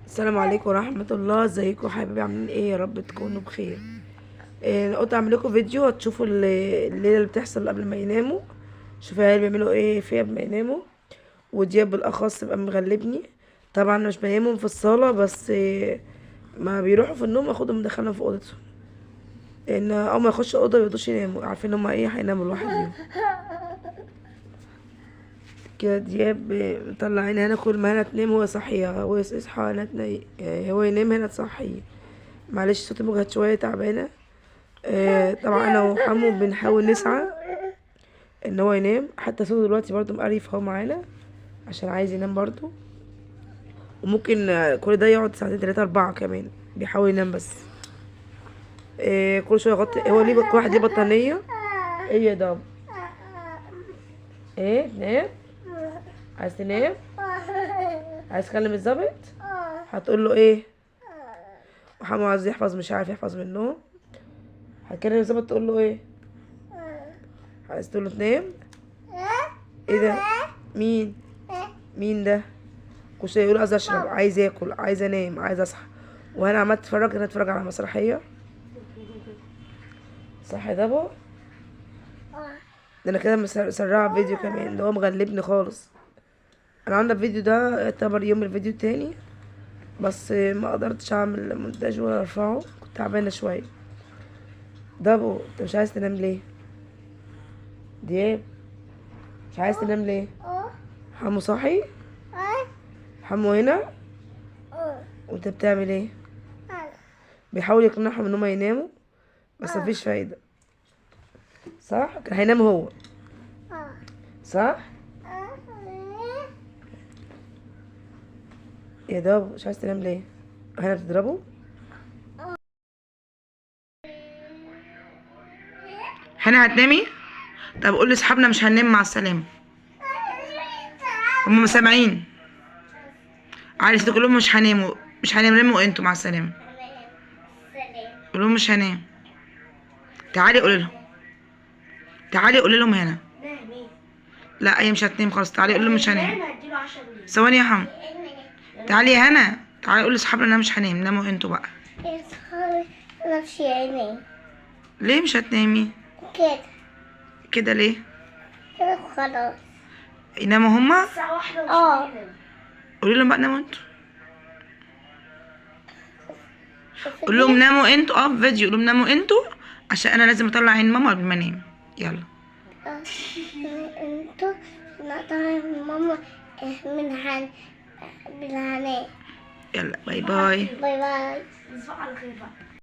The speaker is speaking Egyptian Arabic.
السلام عليكم ورحمة الله. ازيكم حبايبي؟ عاملين ايه؟ يا رب تكونوا بخير. انا قلت اعمل لكم فيديو هتشوفوا الليلة اللي بتحصل قبل ما يناموا. شوفوا العيال بيعملوا ايه فيها قبل ما يناموا، ودياب بالاخص بقى مغلبني. طبعا مش بنيمهم في الصالة، بس ما بيروحوا في النوم اخدهم مدخلهم في اوضتهم، لان اول ما يخشوا الاوضة مبيقدروش يناموا، عارفين هما ايه هيناموا لوحدهم كده. دياب مطلع عيني هنا، كل ما هنا تنام هو صحيها، هو يصحى هنا تنام، هو ينام هنا تصحيه. معلش صوتي مجهد شوية، تعبانة. طبعا انا وحمو بنحاول نسعى ان هو ينام، حتى صوته دلوقتي برضو مقريف هو معانا عشان عايز ينام برضو، وممكن كل ده يقعد ساعتين تلاتة اربعة كمان بيحاول ينام بس. كل شوية يغطي، هو ليه كل واحد ليه بطانيه. ايه يا داب؟ ايه تنام؟ عايز تنام؟ عايز تكلم الظابط؟ هتقول له ايه؟ وحمو عايز يحفظ، مش عارف يحفظ منه. هتكلم الظابط تقول له ايه؟ عايز تقول له تنام؟ ايه ده؟ مين؟ مين ده؟ كل شوية يقول عايز اشرب، عايز اكل، عايز انام، عايز اصحى. وانا عمال اتفرج، انا اتفرج على مسرحية. صح يا دابو؟ ده انا كده مسرعة فيديو كمان، ده هو مغلبني خالص. انا عامله الفيديو ده يعتبر يوم الفيديو التاني، بس ما قدرتش اعمل مونتاج ولا ارفعه، كنت تعبانة شوية. دابو انت مش عايز تنام ليه؟ دياب مش عايز تنام ليه؟ حمو صاحي؟ حمو هنا؟ وانت بتعمل ايه؟ بيحاول يقنعهم ان هما يناموا بس مفيش فايده. صح؟ كان هينام هو. صح؟ يا دابو مش عايز تنام ليه؟ هنا بتضربه؟ هنا هتنامي؟ طب قول لاصحابنا مش هننام، مع السلامة. هم سامعين. عايز تقول لهم مش هناموا، مش هنناموا انتوا، مع السلامة. قول لهم مش هنام. تعالي قولي لهم، تعالي قولي لهم هنا. لا هي مش هتنام خلاص، تعالي قولي لهم مش هنام. ثواني يا حمو، تعالي يا هنا، تعالي قولي لاصحابنا ان انا مش هنام، ناموا انتوا بقى. مش هنام. ليه مش هتنامي؟ كده كده ليه؟ كده خلاص. يناموا هما؟ الساعة واحدة ومش هننام. قولي لهم بقى ناموا انتوا. قول لهم ناموا انتوا، في فيديو قول لهم ناموا انتوا عشان انا لازم اطلع عين ماما قبل ما انام. يلا انتوا نطلع ماما من بالهناء. يلا bye bye. bye bye. تصبحوا على خير بقى.